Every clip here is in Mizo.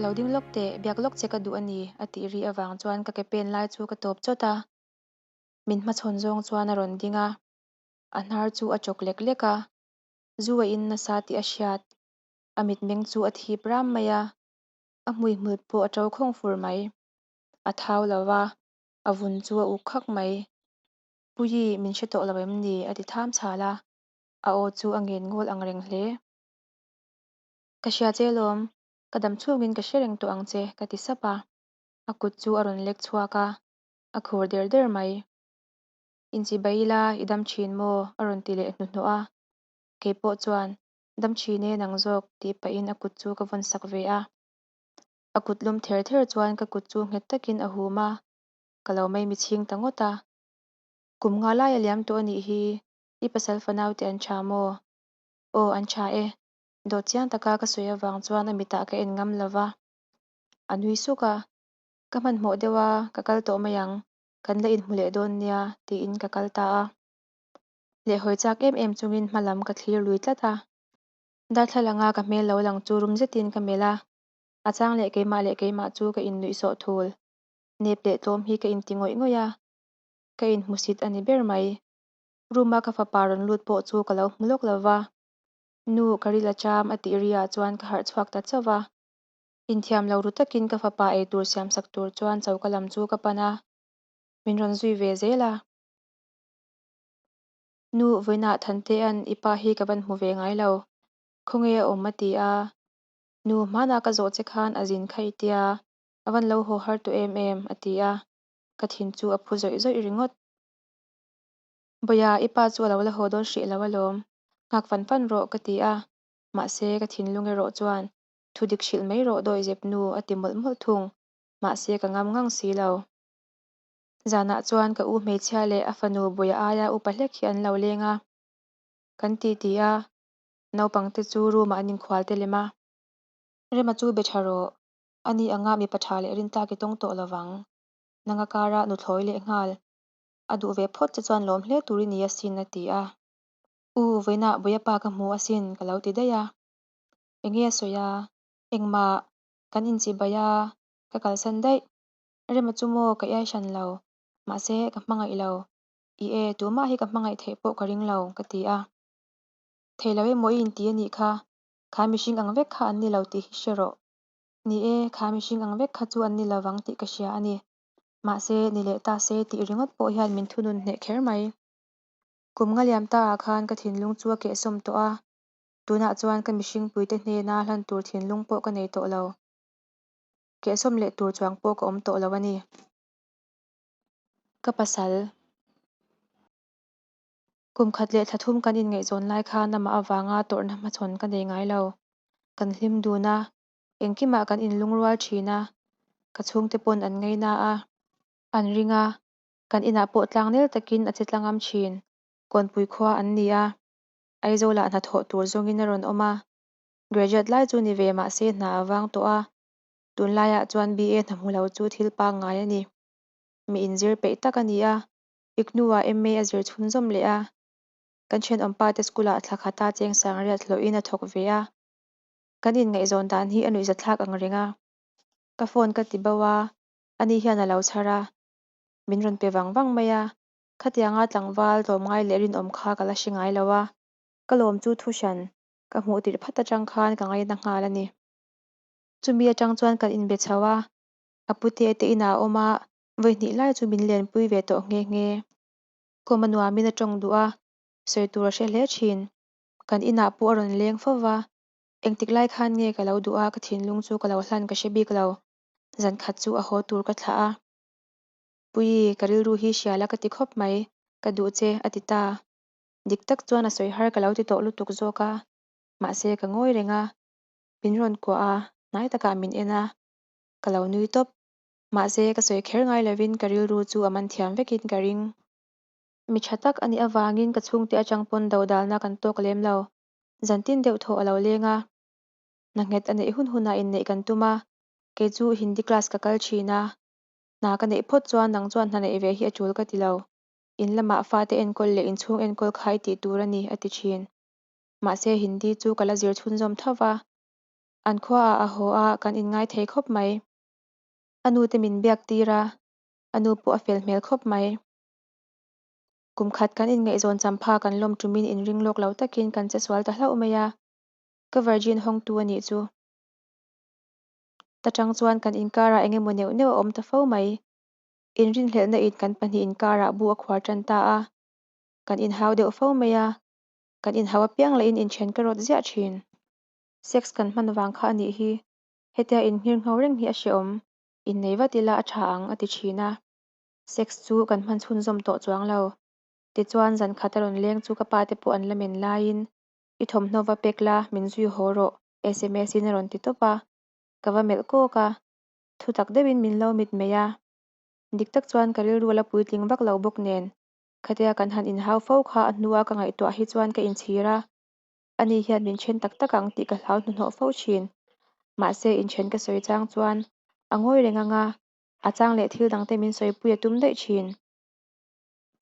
Lo ding lawk teh, biak lawk che ka duh a ni a tih ri avang chuan ka ke pen lai chu ka tawp chawt a. Min hmachhawn zawng chuan a rawn ding a, a hnar chu a chawk lek lek a, zu a in nasa tih a hriat. A mitmeng chu a thip ram mai a, a hmuihmul pawh a ṭo khawng fur mai. A thau lo va, a vun chu a uk khak mai. Puii, min hre tawh lo em ni? a ti tham chhal a, a aw chu a ngen ngawl ang reng hle. Ka hria che lawm, ka dam chhungin ka hre reng tawh ang che, ka ti sap a. A kut chu a rawn lek chhuak a, a khur der der mai. Inchibai ila i dam thin maw? a rawn ti leh hnuhnawh a. Kei pawh chuan, Dam thin e nang zawk, tih pahin a kut chu ka vawn sak ve a. A kut lum ther ther chuan ka kut chu nghet takin a hum a, ka lo mai michhing ta ngawt a. Kum nga lai a liam tawh a nih hi, i pasal fanau te an tha maw? Aw, an tha e. Dawt chiang taka ka sawi avang chuan a mitah ka en ngam lo va. A nui suk a, Ka hmanhmawh deuh a, ka kal tawh mai ang, kan la inhmu leh dawn nia, tiin ka kal ta a. Lehhawi chak em em chungin hma lam ka thlir lui tlat a. Darthlalanga ka hmel lo lang chu rum zetin ka melh a, a chang leh keimah leh keimah chu ka innuihsawh thul. Nep leh tlawm hi ka inti ngawih ngawih a, ka inhmusit a ni ber mai. Room-a ka fapa rawn lut pawh chu ka lo hmu lawk lo va. Nu, ka ril a cham a tih ri ah chuan ka harh chhuak ta chauh va. Inthiam lo ru takin ka fapa eitur siamsak tur chuan choka lam chu ka pan a, min rawn zui ve zel a. Nu, vawiinah Thantea'n i pa hi ka van hmu ve ngai lo. Khawnge a awm a ti a. Nu, hmanah ka zawh che khan a zin kha i tia, a van lo haw har tawh em em a ti a. Ka thin chu a phu zawih zawih ringawt. Bawia, i pa chu a lo la haw dawn hrih lo alawm. Nghak fan fan rawh ka ti a. Mahse, ka thinlung erawh chuan thu dik hrilh mai rawh dawihzep nu a ti mawlh mawlh thung. Mahse, ka ngam ngang si lo. Zanah chuan ka u hmeichhia leh a fanu Bawia aia upa hlek hi an lo leng a. Kan ti ti a, naupangte chu room-ah an inkhual te lem a. Rema chu be tha rawh, ani anga mipa tha leh rintlak i tawng tawh lovang. Nanga kara nuthlawi leh nghal a duh ve phawt che chuan lawm hle tur i ni asin a ti a. U, vawiinah Bawia pa ka hmu asin ka lo ti daih a. Enge a sawi a? Engmah, kan inchibai a, ka kalsan daih. Rema chu maw ka iai hran lo, mahse ka hmangaih lo. I e, tumah hi ka hmangaih theih pawh ka ring lo, ka ti a. Thei lo emaw i inti a nih kha, kha mihring ang vek kha an ni lo tih hi hre rawh. Ni e, kha mihring ang vek kha chu an ni lovang tih ka hria a ni. Mahse, ni leh ta se tih ringawt pawh hian min thunun hneh kher mai. Kum nga liam ta ah khan ka thinlung chu a kehsawm tawh a, tunah chuan ka mihringpuite hnena hlan tur thinlung pawh ka nei tawh lo. Kehsawm leh tur chuang pawh ka awm tawh lo a ni. Ka pasal. Kum khat leh thla thum kan inngaihzawn lai khan amah avanga tawrhna hmachhawn ka nei ngai lo. Kan hlim dun a, engkimah kan inlungrual thin a, ka chhungte pawn an ngaina a, an ring a, kan inah pawh tlangnel takin a che tlangam thin. Kawnpui khua an ni a, Aizawlah hnathawh tur zawngin a rawn awm a, graduate lai chu ni ve mahse hna a vang tawh a, tunlaiah chuan BA hna hmu lo chu thil pangngai a ni. Mi inzir peih tak a ni a, Iknu-ah MA a zir chhunzawm leh a, kan thenawmpa te school-ah thla khata cheng sangriat hlawhin a thawk ve a, kan inngaihzawn dan hi a nuihzathlak ang reng a. Ka phone ka ti bo a, ani hian a lo chhar a, min rawn pe vang vang mai a, khatianga tlangval tlawmngai leh rinawm kha ka la hre ngai lo a, ka lawm chu thu hran ka hmuh tirh phat atang khan ka ngaina nghal a ni. Chumi atang chuan kan inbe chho a, a pute te inah a awm a, vawi hnih lai chu min lenpui ve tawh nghe nghe. Kawm a nuamin a tawng duh a, sawi tur a hre hle thin. Kan inah pawh a rawn leng fo va, engtik lai khan nge ka lo duh a ka thinlung chu ka lo hlan ka hre bik lo. Zan khat chu a haw tur ka thlah a. Puii, ka rilru hi hrial a ka ti khawp mai, ka duh che, a ti ta. Dik tak chuan a sawi har ka lo ti tawh lutuk zawk a, mahse ka ngawi reng a, min rawn kuah a, hnai takah min en a, ka lo nui tawp. Mahse ka sawi kher ngai lovin ka rilru chu a man thiam vekin ka ring. Mi tha tak a nih avangin ka chhungte atang pawn dodalna kan tawk lem lo. Zantin deuh thaw a lo leng a, hna nghet a neih hun hunah inneih kan tum a, kei chu Hindi class ka kal thin a, hna ka neih phawt chuan nang chuan hna neih ve hi a tul ka ti lo. In lamah fate enkawl leh inchhung enkawl kha i tih tur a ni, a ti thin. Mahse Hindi chu ka la zir chhunzawm tho va. An khuaah a haw a, kan inngai thei khawp mai. A nu te min biak tir a, a nu pawh a fel hmel khawp mai. Kum khat kan inngaihzawn champha kan lawm tumin inring lawk lo takin kan che sual ta hlauh mai a, ka virgin hawngtu a nih chu. Ta tang chuan kan inkarah eng emaw neuh neuh a awm ta fo mai. Inrinhlelhna in kan pahnih inkarah bu a khuar tan ta a, kan inhau deuh fo mai a, kan inhau apiang lahin inthen ka rawt ziah thin. Sex kan hman vang kha a nih hi, hetia innghirngho reng hi a hreawm, innei vat ila a tha ang a ti thin a. Sex chu kan hman chhunzawm tawh chuang lo. Tichuan zan khat a rawn leng chu ka pa te pawh an la men laiin, I thawmhnaw va pek la, min zui haw rawh sms in a rawn ti tawp a. Ka va melh kawk a, thutak deuhin min lo mitmei a. Dik tak chuan ka rilru a la puitling vak lo bawk nen, khatia kan han inhau fo kha a hnua ka ngaihtuah hi chuan ka inchhir a, ani hian min then tak tak ang tih ka hlau hnuhnawh fo thin. Mahse inthen ka sawi chang chuan a ngawi reng ang a, a chang leh thil dangte min sawipui a tum daih thin.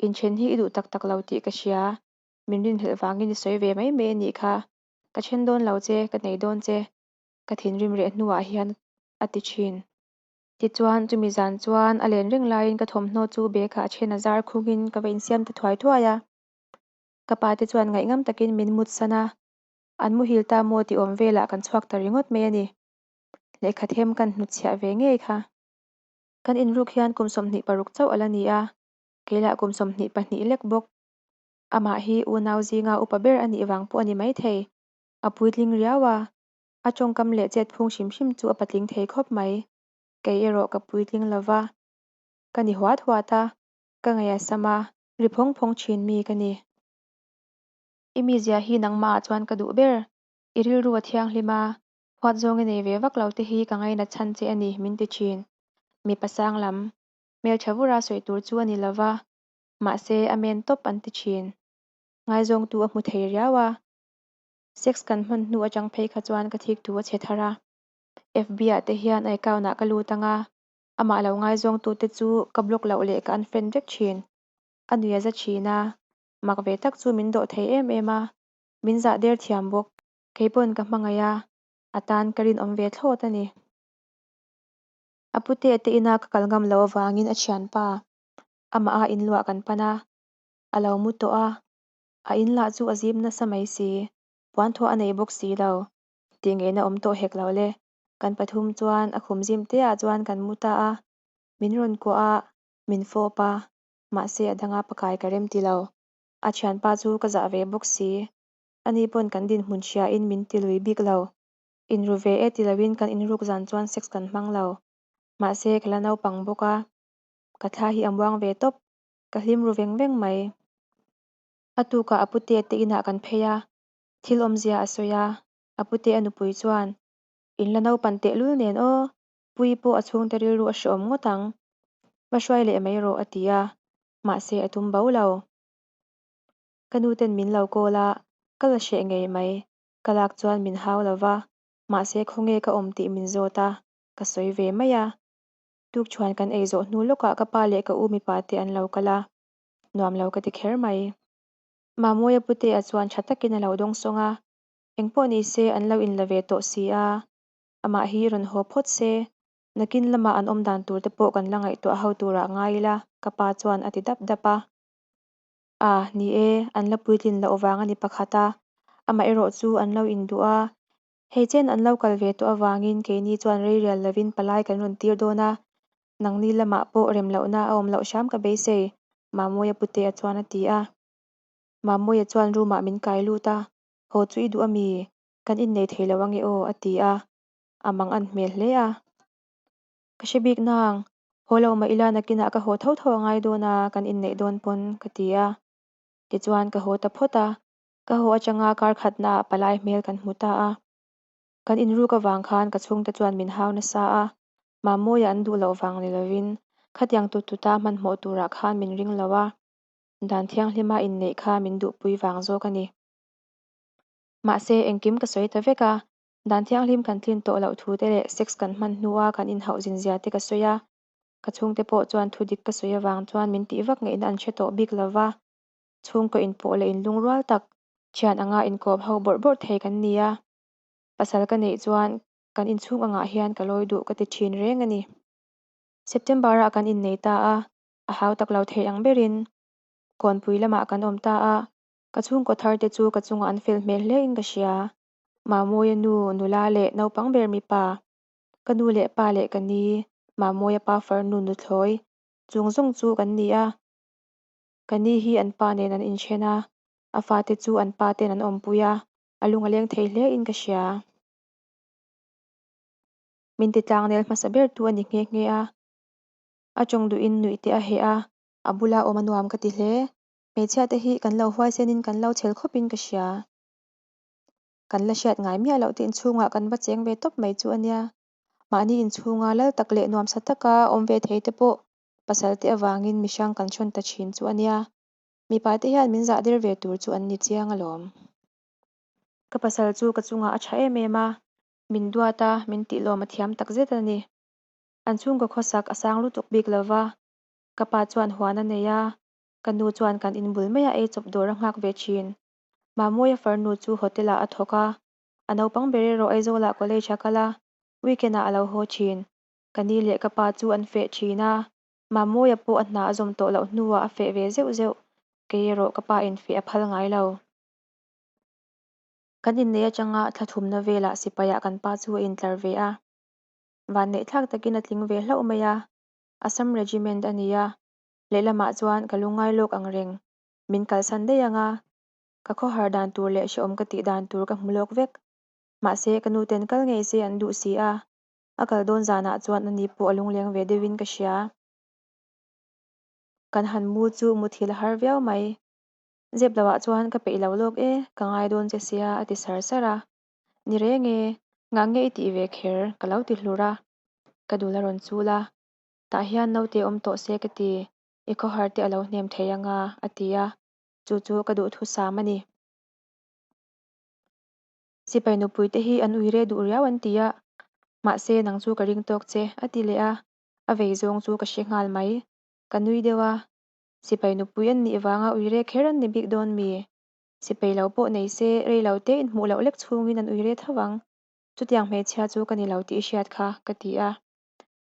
Inthen hi i duh tak tak lo tih ka hria, min rinhlelh vangin i sawi ve mai mai a nih kha, ka then dawn lo che, ka nei dawn che, ka thinrim reh hnuah hian a ti thin. Tichuan, chumi zan chuan a len reng laiin ka thawmhnaw chu bag-ah a then a zar khungin ka va insiam ta thuai thuai a. Ka pa te chuan ngaihngam takin min mutsan a, an muhil ta maw tih awm velah kan chhuak ta ringawt mai a ni. Lehkha them kan hnutchhiah ve ngei kha. Kan inruk hian kum 26 chauh a la ni a, kei lah kum 22 lek bawk. Amah hi unau zinga upa ber a nih vang pawh a ni maithei. A puitling riau a, a tawngkam leh chet phung hrim hrim chu a patling thei khawp mai. Kei erawh ka puitling lo va, ka ni huat huat a, ka ngaih a sam a, ri phawng phawng thin mi ka ni. I mizia hi nangmahah chuan ka duh ber, i rilru a thianghlim a, huat zawng i nei ve vak lo te hi ka ngainat chhan che a ni, min ti thin. Mipa sang lam, hmeltha vura sawi tur chu a ni lo va, mahse a men tawp an ti thin. Ngaizawngtu a hmu thei riau a, sex kan hman hnu atang phei kha chuan ka thik thu a chhe thar a. FB ah te hian a account ah ka lut ang a, amah lo ngaizawngtu te chu ka block loh leh ka unfriend vek thin. A nui a za thin a, mak ve tak chu min dawh thei em em a, min zah der thiam bawk. Kei pawn ka hmangaih a, a tan ka rinawm ve thlawt a ni. A putea te ina ka kal ngam loh avangin a thianpa amah a inluah kan pan a, a lo mu tawh a, a in lah chu a zim nasa mai si, puanthuah a nei bawk si lo. Tih ngeina awm tawh hek lo le. Kan pathum chuan a khum zim te ah chuan kan mu ta a, min rawn kuah a, min fawp a, mahse a danga pakai ka rem ti lo. A thianpa chu ka zah ve bawk si. Ani pawn kan dinhmun hria in min ti lui bik lo. Inru ve e ti loin kan inruk zan chuan sex kan hmang lo. Mahse ka la naupang bawk a, ka thla hi a muang ve tawp. Ka hlim ru veng veng mai. A tukah a putea te inah kan phei a, Thil awmzia a sawi a, a pute a nupui chuan, In la naupan tehlul nen aw, Puii pawh a chhungte rilru a hreawm ngawt ang. Va hruai leh mai rawh a ti a, mahse a tum bo lo. Ka nu ten min lo call a, ka la hreh ngei mai. Ka lak chuan min hau lo va, mahse khawnge ka awm tih min zawt a, ka sawi ve mai a. Tukchhuan kan ei zawh hnu lawkah ka pa leh ka u mipa te an lo kal a, nuam lo ka ti kher mai. Mamawia putea chuan tha takin a lo dawng sawng a, engpawh ni se an lo inla ve tawh si a, amah hi rawn haw phawt se, nakin lama an awm dan tur te pawh kan la ngaihtuah ho turah ngai ila ka pa chuan a ti dap dap a. A, ni e, an la puitlin loh vang a ni pakhat a, amah erawh chu an lo induh a, hei chen an lo kal ve tawh avangin keini chuan rei rial lovin palai kan rawn tir dawn a, nangni lamah pawh rem lohna a awm loh hram ka beisei, Mamawia putea chuan a ti a. Mamawia chuan room ah min kai lut a, Haw chu i duh a mi? Kan innei thei lo ange aw a ti a, a mang an hmel hle a. Ka hre bik nang, haw lo mah ila nakinah ka haw tho tho a ngai dawn a, kan inneih dawn pawn ka ti a. Tichuan ka haw ta phawt a, ka haw atanga kar khatna ah palai hmel kan hmu ta a. Kan inruk avang khan ka chhungte chuan min hau nasa a, Mamawia an duh loh vang ni lovin khatiang tut tuta hmanhmawh turah khan min ring lo a. Dan thianghlima inneih kha min duhpui vang zawk a ni. Mahse, engkim ka sawi ta vek a, dan thianghlim kan tlin tawh loh thu te leh sex kan hman hnua kan inhauh zin zia te ka sawi a. Ka chhungte pawh chuan thu dik ka sawi avang chuan min tih vak ngaihna an hre tawh bik lo va. Chhungkaw inpawh leh inlungrual tak, thian anga inkawp ho bawrh bawrh thei kan ni a. Pasal ka neih chuan. Kan inchhung angah hian ka lawi duh ka ti thin reng a ni. September-ah kan innei ta a, a hautak lo thei ang berin Kawnpui lamah kan awm ta a, ka chhungkaw thar te chu ka chungah an fel hmel hle in ka hria. Mamawia nu nula leh naupang ber mipa, ka nu leh pa leh ka ni, Mamawia pa farnu nuthlawi chung zawng chu kan ni a. Ka ni hi an pa nen an inthen a, a fate chu an pa ten an awmpui a, a lung a leng thei hle in ka hria. Min ti tlangnel hmasa ber tu a ni nghe nghe a, a tawng duhin nuih te a heh a, a bula awm a nuam ka ti hle. Hmeichhia te hi kan lo huaisen in kan lo chhel khawp in ka hria. Kan la hriat ngai miah loh te inchhungah kan va cheng ve tawp mai chu a nia. Mahni inchhunga lal tak leh nuamsa taka awm ve thei te pawh pasal te avangin mihrang kan hrawn ta thin chu a nia. Mipa te hian min zah der ve tur chu an ni chiang alawm. Ka pasal chu ka chungah a tha em em a, min duat a, min tihlawm a thiam tak zet a ni. An chhungkaw khawsak a sang lutuk bik lo va, ka pa chuan huan a nei a, ka nu chuan kan inbul maiah ei chawp dawr a nghak ve thin. Mamawia farnu chu hotel ah a thawk a, a naupang ber erawh Aizawlah college a kal a, weekend ah a lo haw thin. Ka ni leh ka pa chu an feh thin a, Mamawia pawh a hna a zawm tawh loh hnuah a feh ve zeuh zeuh, kei erawh ka pa in feh a phal ngai lo. Kan inneih atanga thla thumna velah sipaiah kan pa chu a intlar ve a, vanneihthlak takin a tling ve hlauh mai a, Assam Regiment a ni a, lehlamah chuan ka lungngai lawk ang reng, min kalsan daih ang a, ka khawhar dan tur leh hrehawm ka tih dan tur ka hmu lawk vek. Mahse ka nuten kal ngei se an duh si a, a kal dawn zanah chuan ani pawh a lungleng ve deuhin ka hria. Kan han mu chu muthilh a har viau mai. Zep loah chuan ka peih lo lawk e, ka ngai dawn che sia a ti sar sar a. Ni reng e, ngah nge i tih ve kher ka lo ti hlur a. Ka dul a rawn chul a, tah hian naute awm tawh se ka ti, i khawhar te a lo hnem thei anga a ti a, chu chu ka duhthusam a ni. Sipai nupui te hi an ui reh duh riau an ti a, mahse nang chu ka ring tawk che a ti leh a, a vei zawng chu ka hre nghal mai. Ka nui deuh a, sipai nupui an nih vanga ui reh kher an ni bik dawn mi? Sipai lo pawh nei se rei lo te inhmuh loh lek chhungin an ui reh tho ang. Chutiang hmeichhia chu ka ni lo tih i hriat kha ka ti a,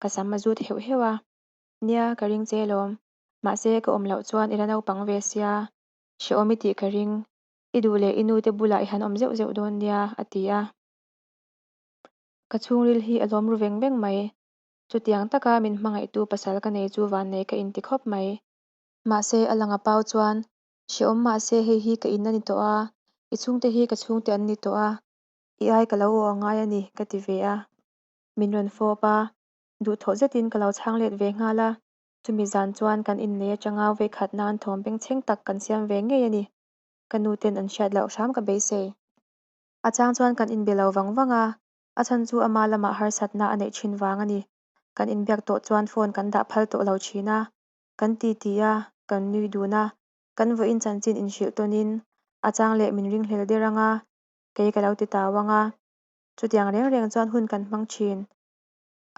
ka sam a zut heuh heuh a. Nia, ka ring che lawm. Mahse ka awm loh chuan i la naupang ve sia, hrehawm i tih ka ring. I duh leh i nute bulah i han awm zeuh zeuh dawn nia, a ti a. Ka chhungril hi a lawm ru veng veng mai. Chutiang taka min hmangaihtu pasal ka nei chu vannei ka inti khawp mai. Mahse a lang a pau chuan, Hrehawm mahse hei hi ka in a ni tawh a, i chhungte hi ka chhungte an ni tawh a, i ai ka lo aw a ngai a ni, ka ti ve a. Min rawn fawp a, duhthawh zetin ka lo chhang let ve nghal a. Chumi zan chuan kan innei atanga vawikhat nan thawm bengchheng tak kan siam ve ngei a ni. Ka nu ten an hriat loh hram ka beisei. A chang chuan kan inbe lo vang vang a, a chhan chu ama lamah harsatna a neih thin vang a ni. Kan inbiak tawh chuan phone kan dah phal tawh lo thin a, kan ti ti a, kan nui dun a, kan vawiin chanchin inhrilh tawnin a chang leh min ringhlel der ang a, kei ka lo ti tau ang a. Chutiang reng reng chuan hun kan hmang thin.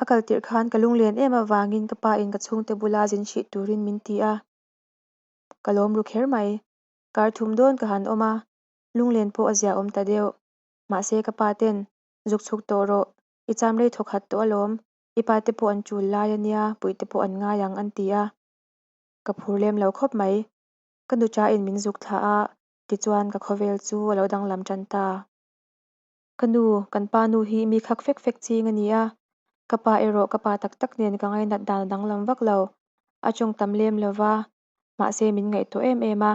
A kal tirh khan ka lunglen em avangin ka pa in ka chhungte bula zin hrih turin min ti a, ka lawm ru kher mai. Kar thum dawn ka han awm a, lunglen pawh a zia awm ta deuh. Mahse ka pa ten, Zuk chhuk tawh rawh, i cham rei thawk hat tawh alawm, i pa te pawh an chul lai a nia, puih te pawh an ngai ang an ti a. Ka phur lem lo khawp mai. Ka nucha in min zuk thlah a, tichuan ka khawvel chu a lo danglam tan ta. Ka nu, kan pa nu hi mi khak fek fek ching a ni a, ka pa erawh ka pa tak tak nen ka ngainat dan a danglam vak lo. A tawng tam lem lo va, mahse min ngaihtuah em em a.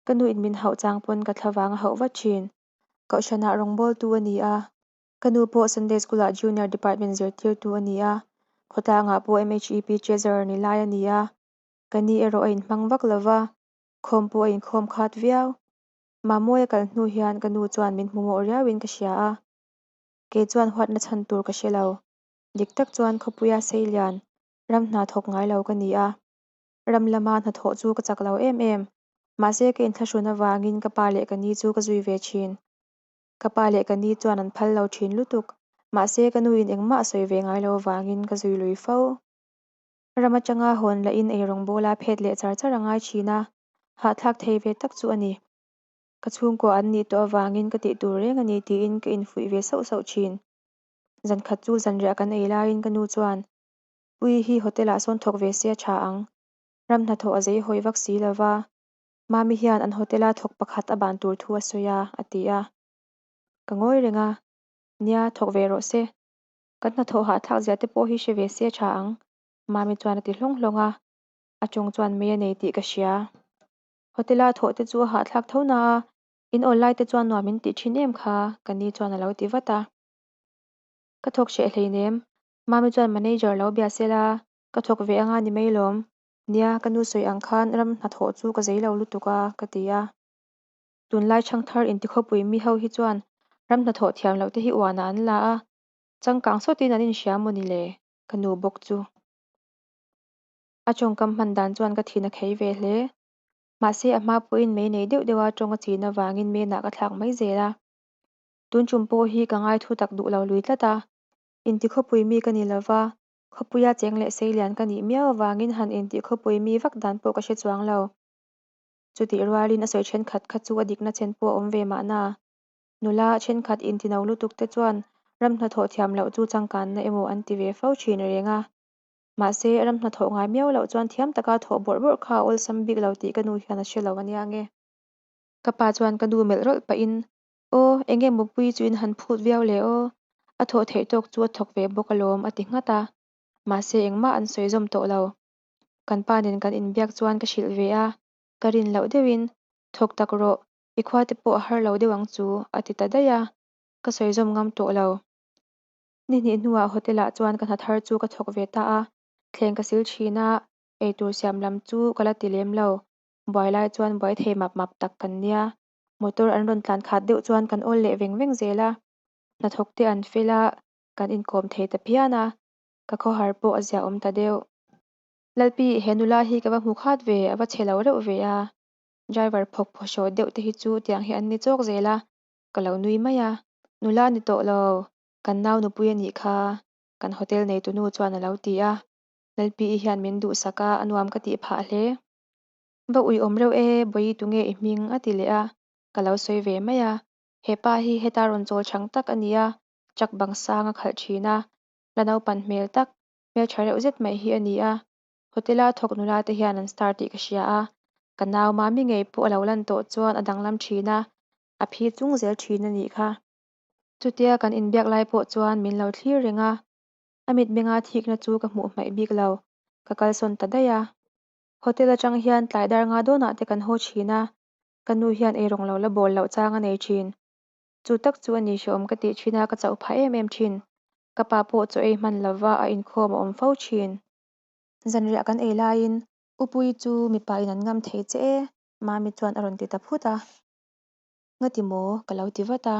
Ka nu in min hauh chang pawn ka thlavang a hauh vat thin. Kohhranah rawngbawltu a ni a, ka nu pawh Sunday School ah Junior Department zirtirtu a ni a, khawtlangah pawh MHEP Treasurer ni lai a ni a. Ka ni erawh a inhmang vak lo va, khawm pawh a inkhawm khat viau. Mamawia kal hnu hian ka nu chuan min hmu mawh riauin ka hria a, kei chuan huatna chhan tur ka hre lo. Dik tak chuan khawpuia seilian ram hna thawk ngai lo ka ni a, ram lama hnathawh chu ka chak lo em em. Mahse ka inthlahrun avangin ka pa leh ka ni chu ka zui ve thin. Ka pa leh ka ni chuan an phal lo thin lutuk, mahse ka nuin engmah a sawi ve ngai lo avangin ka zui lui fo. Ram atanga hawn lahin eirawng bawla phet leh char char a ngai thin a, hahthlak thei ve tak chu a ni. Ka chhungkua an nih tawh avangin ka tih tur reng a ni tiin ka infuih ve sauh sauh thin. Zankhat chu zanriah kan ei laiin ka nu chuan, Puii hi hotel-ah sawn thawk ve se a tha ang. Ram hnathawh a zei hawi vak si lo va, Mami hian an hotel-a thawk pakhat a ban tur thu a sawi a, a ti a. Ka ngawi reng a, Nia, thawk ve rawh se. Kan hnathawh hahthlak zia te pawh hi hre ve se a tha ang, Mami chuan a ti hlawng hlawng a. A tawng chuan mei a nei tih ka hria. Hotel-a thawh te chu a hahthlak tho na a, in awl lai te chuan nuam in tih thin em kha, ka ni chuan a lo ti vat a. Ka thawk hreh hleinem, Mami chuan manager lo bia se la, ka thawk ve anga ni mai lawm. Nia, ka nu sawi ang khan ram hnathawh chu ka zei lo lutuk a, ka ti a. Tunlai chhangthar intikhawpui mi ho hi chuan ram hnathawh thiam loh te hi uanah an la a, changkang sawtin an inhria maw ni le, ka nu bawk chu. A tawngkam hman dan chuan ka thin a khei ve hle. Mahse a hma pawhin mei nei deuh deuha tawng a chin avangin menah ka thlak mai zel a. Tun tum pawh hi ka ngai thu tak duh lo lui tlat a. Intikhawpui mi ka ni lova, khawpuia cheng leh seilian ka nih miau avangin han intikhawpui mi vak dan pawh ka hre chuang lo. Chutih rualin a sawi thenkhat kha chu a dikna chen pawh a awm ve mahna. Nula thenkhat intino lutuk te chuan ram hnathawh thiam loh chu changkanna emaw an ti ve fo thin reng a. Mahse, ram hnathawh ngai miau loh chuan thiam taka thawh bawrh bawrh kha a awlsam bik lo tih ka nu hian a hre lo a nia nge. Ka pa chuan ka nu melh rawlh pahin, Aw, enge mupui chu in han phut viau le aw, a thawh theih tawk chu a thawk ve bawk alawm a ti nghat a. Mahse, engmah an sawi zawm tawh lo. Kan pa nen kan inbiak chuan ka hrilh ve a, ka rin loh deuhin, Thawk tak rawh, i khua te pawh a har lo deuh ang chu a ti ta daih a, ka sawi zawm ngam tawh lo. Ni hnih hnuah hotel ah chuan ka hna thar chu ka thawk ve ta a, thleng ka sil thin a, eitur siam lam chu ka la ti lem lo. Buai lai chuan buai thei map map tak kan nia. Motor an rawn tlan khat deuh chuan kan awl leh veng veng zel a, hnathawk te an fel a, kan inkawm thei ta phian a, ka khawhar pawh a ziaawm ta deuh. Lalpi, he nula hi ka va hmu khat ve, a va chhe lo reuh ve a. Driver phawk phawhraw deuh te hi chu tiang hi an ni chawk zel a, ka lo nui mai a. Nula ni tawh lo, kan nau nupui a nih kha, kan hotel neitunu chuan a lo ti a. Lalpi-i hian min duhsak a, a nuam ka tih phah hle. Va uiawm reuh e, Bawihi tunge i hming? a ti leh a, ka lo sawi ve mai a. He pa hi heta rawn chawl chhang tak a ni a, truck bang sang a khalh thin a, la naupan hmel tak, hmeltha reuh zet mai hi a ni a. Hotel-a thawk nula te hian an star tih ka hria a, ka nau Mami ngei pawh a lo lan tawh chuan a danglam thin a, a phi chung zel thin a nih kha. Chutia kan inbiak lai pawh chuan min lo thlir reng a, a mitmenga thikna chu ka hmuh hmaih bik lo, ka kalsawn ta daih a. Hotel atang hian tlai dar nga dawnah te kan haw thin a, ka nu hian eirawng lo la bawl loh chang a nei thin. Chu tak chu a ni hrehawm ka tih thin a, ka chauh phah em em thin. Ka pa pawh chaw ei hman lova a inkhawm a awm fo thin. Zanriah kan ei laiin U Puii chu mipa in an ngam thei che e, Mami chuan a rawn ti ta phut a. Ngati maw? ka lo ti vat a.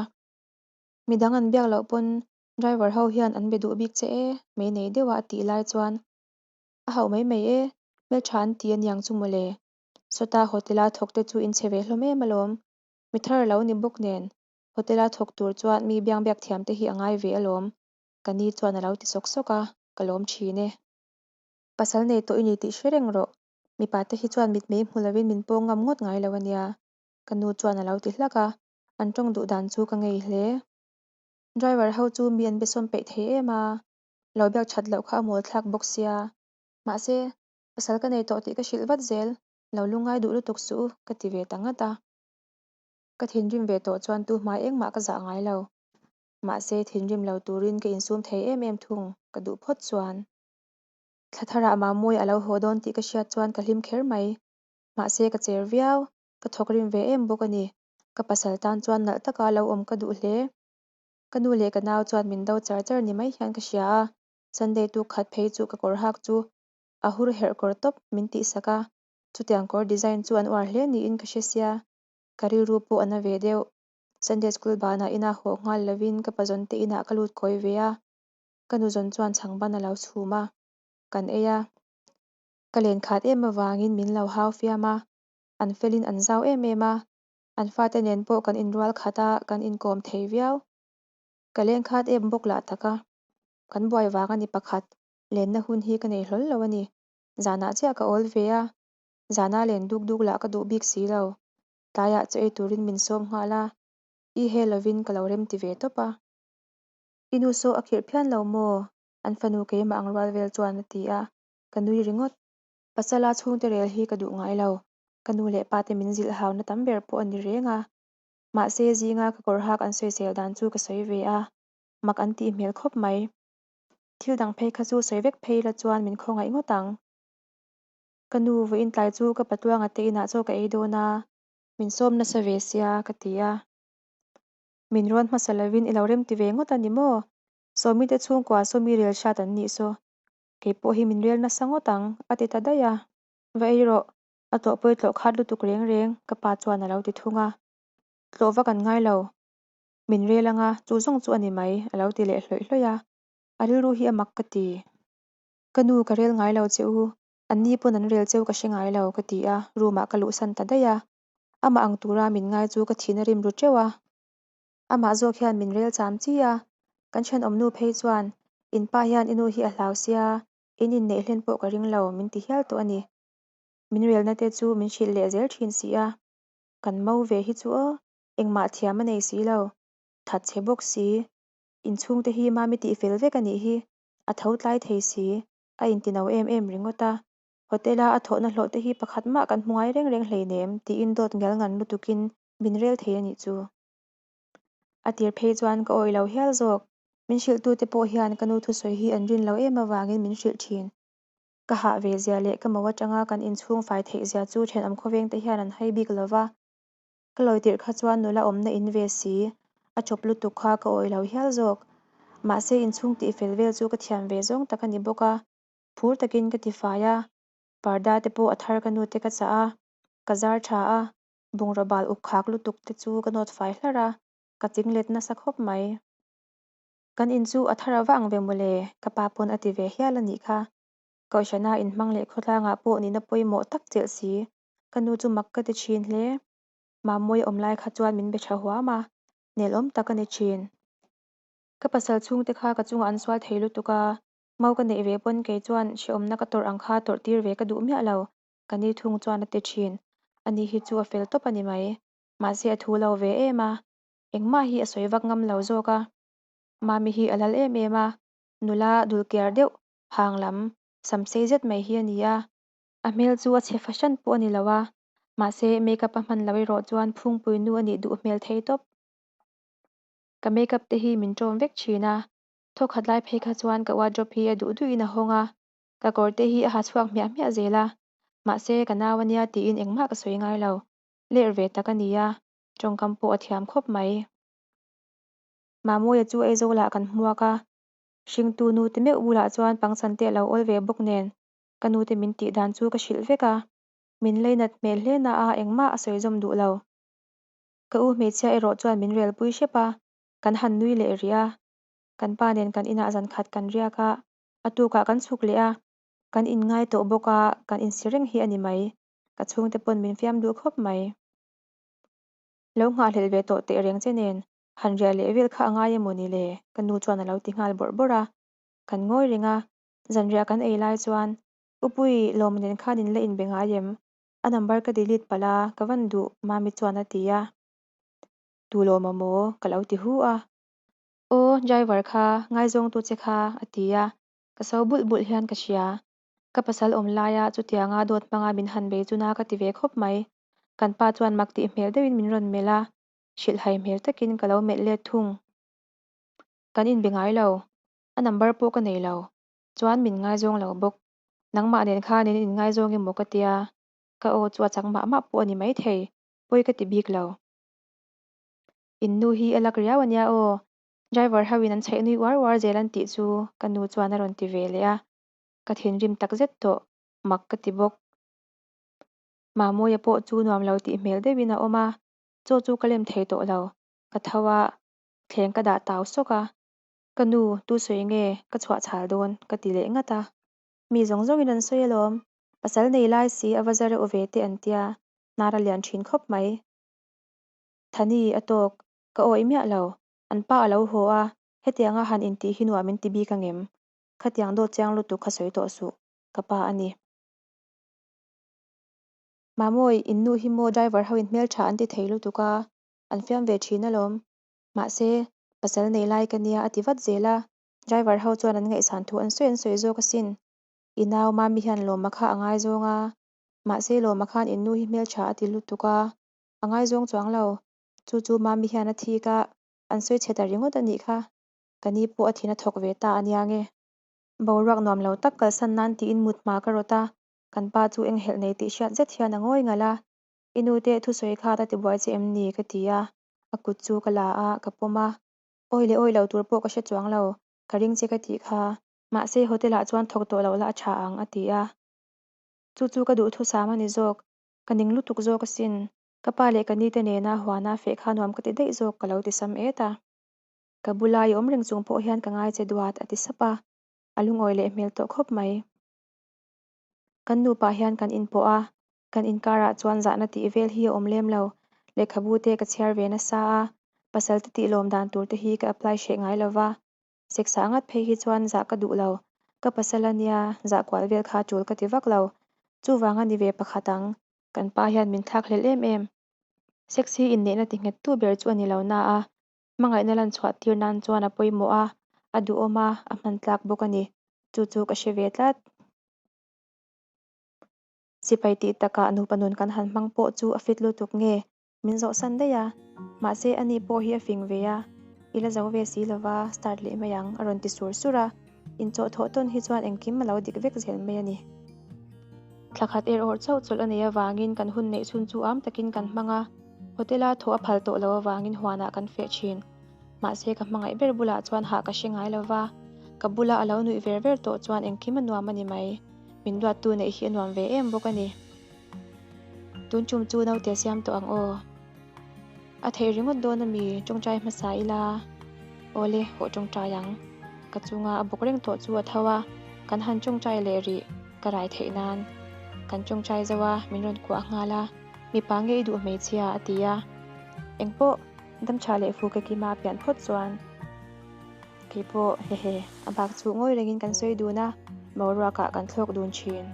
Midang an biak loh pawn driver ho hian an be duh bik che e, mei nei deuha a tih lai chuan a hauh mai mai e, hmeltha an ti aniang chu mawle. Sawta hotel a thawk te chu in chhe ve hlawm em alawm. Mi thar a lo ni bawk nen hotel a thawk tur chuan mi biang biak thiam te hi a ngai ve alawm, ka ni chuan a lo ti sawk sawk a, ka lawm thin e. Pasal nei tawh i ni tih hre reng rawh, mipa te hi chuan mitmei hmu lovin min pawng ngam ngawt ngai lo ania, ka nu chuan a lo ti hlak a, an tawng duh dan chu ka ngei hle. Driver ho chu mi an besawm peih thei em a, lo biak that loh kha a mawl thlak bawk sia. Mahse, pasal ka nei tawh tih ka hrilh vat zel, lo lungngai duh lutuk suh u, ka ti ve ta ngat a. Ka thinrim ve tawh chuan tu hmai engmah ka zah ngai lo. Mahse, thinrim lo turin ka insum thei em em thung, ka duh phawt chuan. Thla tharah Mamawia a lo haw dawn tih ka hriat chuan ka hlim kher mai. Mahse, ka cher viau, ka thawk rim ve em bawk a ni. Ka pasal tan chuan nalh taka lo awm ka duh hle. Ka nu leh ka nau chuan min do char char ni mai hian ka hria a, Sunday tuk khat phei chu ka kawr hak chu a hur herh kawr tawp min tihsak a, chutiang kawr design chu an uar hle niin ka hre sia, ka rilru pawh a na ve deuh. Sunday school banah ina haw nghal lovin ka pazawn te inah ka lut kawi ve a, ka nu zawn chuan chhangban a lo chhum a, kan ei a. Ka len khat em avangin min lo hau fiam a, an felin an zau em em a, an fate nen pawh kan inrual khat a, kan inkawm thei viau. Ka leng khat em bawk lah tak a, kan buai vang a ni pakhat, lenna hun hi ka nei hlawl lo a ni. Zanah chiah ka awl ve a, zana len duk duk lah ka duh bik si lo. Tlaiah chaw ei turin min sawm nghal a, i he lovin ka lo rem ti ve tawp a. I nu saw a khirh phian lo maw? An fanu keimah ang rual vel chuan a ti a, ka nui ringawt. Pasala chhungte rel hi ka duh ngai lo, ka nu leh pate min zilh hauna tam ber pawh a ni reng a. Mahse zinga ka kawr hak an sawisel dan chu ka sawi ve a, mak an tih hmel khawp mai. Thil dang phei kha chu sawi vek phei la chuan min khawngaih ngawt ang. Ka nu vawiin tlai chu ka patluanga te inah chaw ka ei dawn a, min sawm nasa ve sia ka ti a. Min rawn hmasa lovin i lo remti ve ngawt a ni maw? Sawmi te chhungkua sawmi rel hrat an nih saw. Kei pawh hi min rel nasa ngawt ang, a ti ta daih a. Va ei rawh, a tlawh pawi tlawh khat lutuk reng reng, ka pa chuan a lo ti thung a. Tlawh vak an ngai lo. Min rel anga, chu zawng chu a ni mai, a lo ti leh hlawih hlawih a. A rilru hi a mak ka ti. Ka nu ka rel ngai lo che u, an ni pawn an rel cheu ka hre ngai lo, ka ti a, room ah ka luhsan ta daih a. Amah ang tura min ngai chu ka thihna rim ru teuh a. Amah zawk hian min rel cham chi a, kan thenawmnu phei chuan, In pa hian i nu hi a hlau sia, in inneih hlen pawh ka ring lo, min ti hial tawh a ni. Min relna te chu min hrilh leh zel thin si a. Kan mo ve hi chu aw, engmah thiam a nei si lo, thatchhe bawk si, inchhungte hi mami tihfel vek a nih hi, a tho tlai thei si, a intino em em ringawt a. Hotel-a a thawhna hlawh te hi pakhat mah kan hmu ngai reng reng hleinem tiin dawt ngial ngan lutukin min rel thei a nih chu. A tir phei chuan ka awih lo hial zawk. Min hrilhtute pawh hian ka nu thusawi hi an rin lo em avangin min hrilh thin. Ka hah ve zia leh ka mo atanga kan inchhung fai theih zia chu thenawm khawvengte hian an hai bik lo va. Ka lawi tirh kha chuan nula awmna in ve si, a chawp lutuk kha ka awih lo hial zawk. Mahse inchhung tihfel vel chu ka thiam ve zawng tak a ni bawk a. Phur takin ka tifai a, parda te pawh a thar ka nu te ka chah a, ka zar tha a, bungraw bal up khak lutuk te chu ka nawt fai hlarh a, ka ching let nasa khawp mai. Kan in chu a thar a vang ve mawle, ka pa pawn a ti ve hial a nih kha. Kohhrana inhmang leh khawtlangah pawh nihna pawimawh tak chelh si, ka nu chu mak ka ti thin hle. Mamawia awm lai kha chuan min be tha huam a, nelawm tak a ni thin. Ka pasal chhungte kha ka chungah an sual thei lutuk a, Mau ka neih ve pawn kei chuan hrehawmna ka tawrh ang kha tawrh tir ve ka duh miah lo, ka ni thung chuan a ti thin. Ani hi chu a fel tawp a ni mai. Mahse a thu lo ve em a, engmah hi a sawi vak ngam lo zawk a. Mami hi a lal em em a, nula dulkiar deuh hang lam sam sei zet mai hi a ni a. A hmel chu a chhe fahran pawh a ni lo a, mahse makeup a hman lo erawh chuan phungpui nu a nih duh hmel thei tawp. Ka makeup te hi min ṭawm vek thin a, Thawkhat lai phei kha chuan ka wardrobe hi a duh duhin a hawng a, ka kawr te hi a ha chhuak hmiah hmiah zel a, mahse ka nau a nia tiin engmah ka sawi ngai lo, ler ve tak a ni a, tawngkam pawh a thiam khawp mai. Mamawia chu Aizawlah kan hmuak a, hringtu nu te meuh bulah chuan pangchan te a lo awl ve bawk nen ka nu te min tih dan chu ka hrilh vek a, min leinat hmel hle na a engmah a sawi zawm duh lo. Ka u hmeichhia erawh chuan min relpui hrep a, kan han nui leh rih a, Kan pa nen kan inah zan khat kan riak a, a tukah kan chhuk leh a, kan inngai tawh bawk a, kan insi reng hi a ni mai. Ka chhungte pawn min fiam duh khawp mai. Lo nghahhlelh ve tawh teh reng che nen, han riah leh vel kha a ngai emaw ni le? Ka nu chuan a lo ti nghal bawrh bawrh a. Kan ngawi reng a, zanriah kan ei lai chuan, Upui, Lawma nen khan in la inbe ngai em? A number ka delete palh a, ka van duh, Mami chuan a ti a. Tu Lawma maw? Ka lo ti hu a. Aw, driver kha, ngaizawngtu che kha, a ti a, ka so bulh bulh hian ka hria. Ka pasal awm laia chutianga dawt hmanga min han bei chu na ka ti ve khawp mai. Kan pa chuan mak tih hmel deuhin min rawn melh a, hrilhhai hmel takin ka lo melh let thung. Kan inbe ngai lo, a number pawh ka nei lo, chuan min ngaizawng lo bawk. Nangmah nen khan in inngaizawng emaw ka tia, ka aw chu a chak mah mah pawh a ni maithei, pawi ka ti bik lo. In nu hi a lak riau a nia aw, driver ho in an chhaih nui uar uar zel an tih chu ka nu chuan a rawn ti ve leh a, ka thinrim tak zet tawh, mak ka ti bawk. Mamawia pawh chu nuam lo tih hmel deuhin a awm a, chaw chu ka lem thei tawh lo, ka tho a, thleng ka dah tau sawk a, ka nu tu sawi nge ka chhuah chhal dawn ka ti leh ngat a, mi zawng zawngin an sawi alawm, pasal nei lai si a va za reuh ve te an tia, hnar a lian thin khawp mai. Thani a tawk, ka awih miah lo, an pa a lo haw a, hetianga han intih hi nuam in ti bik angem? Khatiang dawt chiang lutuk kha sawi tawh suh, ka pa a ni. Mamawi, in nu hi maw driver ho in hmeltha an ti thei lutuk a, an fiam ve thin alawm. Mahse, Pasal nei lai ka nia a ti vat zel a, driver ho chuan an ngaihsan thu an sawi an sawi zawk asin. I nau Mami hian Lawma kha a ngaizawng a, mahse Lawma khan in nu hi hmeltha a ti lutuk a, a ngaizawng chuang lo. Chu chu Mami hian a thik a, an sawi chhe ta ringawt a nih kha. Ka ni pawh a thin a thawk ve ta a nia nge. Boruak nuam lo tak kalsan nan tiin mut hma ka rawt a, kan pa chu enghelh nei tih hriat zet hian a ngawi ngalh a, I nu te thusawi kha ta tibuai che em ni? ka ti a, a kut chu ka la a, ka pawm a, awi leh awi lo tur pawh ka hre chuang lo, ka ring che ka tih kha. Mahse hotel ah chuan thawk tawh lo la a tha ang a ti a, chu chu ka duhthusam a ni zawk, ka ning lutuk zawk asin, ka pa leh ka ni te nena huana feh kha nuam ka ti daih zawk ka lo ti sam et a. Ka bula i awm reng chung pawh hian ka ngai che duat a ti sap a, a lungawi leh hmel tawh khawp mai. Kan nupa hian kan inpawh a, kan inkarah chuan zahna tih vel hi a awm lem lo. Lehkhabu te ka chhiar ve nasa a, pasal te tih lawm dan tur te hi ka apply hreh ngai lo va, sex ah ngat phei hi chuan zah ka duh lo. Ka pasal a nia, zah kual vel kha tul ka ti vak lo. Chuvang a ni ve pakhat ang, kan pa hian min thlak hlel em em. Sex hi inneihna ti nghettu ber chu a ni lo na a, Hmangaihna lan chhuah tir nan chuan a pawimawh a, a duhawm a, a hman tlak bawk a ni. Chu chu ka hre ve tlat. Sipai tih takah nupa nun kan han hmang pawh chu a fit lutuk nge? Min zawhsan daih a. Mahse ani pawh hi a fing ve a, i la zo ve si lova, start leh mai ang, a rawn ti sur sur a. Inchawhthawh tawn hi chuan engkim a lo dik vek zel mai a ni. Thla khat er awrh chauh chawlh a neih avangin kan hun neih chhun chu am takin kan hmang a. Hotel-a thaw a phal tawh lo avangin huanah kan feh thin. Mahse ka hmangaih ber bulah chuan hah ka hre ngai lo va, ka bula a lo nuih ver ver tawh chuan engkim a nuam a ni mai. Min duattu neih hi a nuam ve em bawk a ni. Tun tum chu naute siam tawh ang aw. A theih ringawt dawn a mi, tawngtai hmasa ila. Awle, hawh tawngtai ang. Ka chunga a bawk reng tawh chu a tho a, kan han tawngtai leh rih, ka rai theih nan. Kan tawngtai zo a, min rawn kuah nghal a. Mipa nge i duh hmeichhia? a ti a. Engpawh, damtha leh fu ka kima a pian phawt chuan keipawh hehe a bak chu ngawi rengin kan sawi dun a, boruakah kan thlawk dun thin.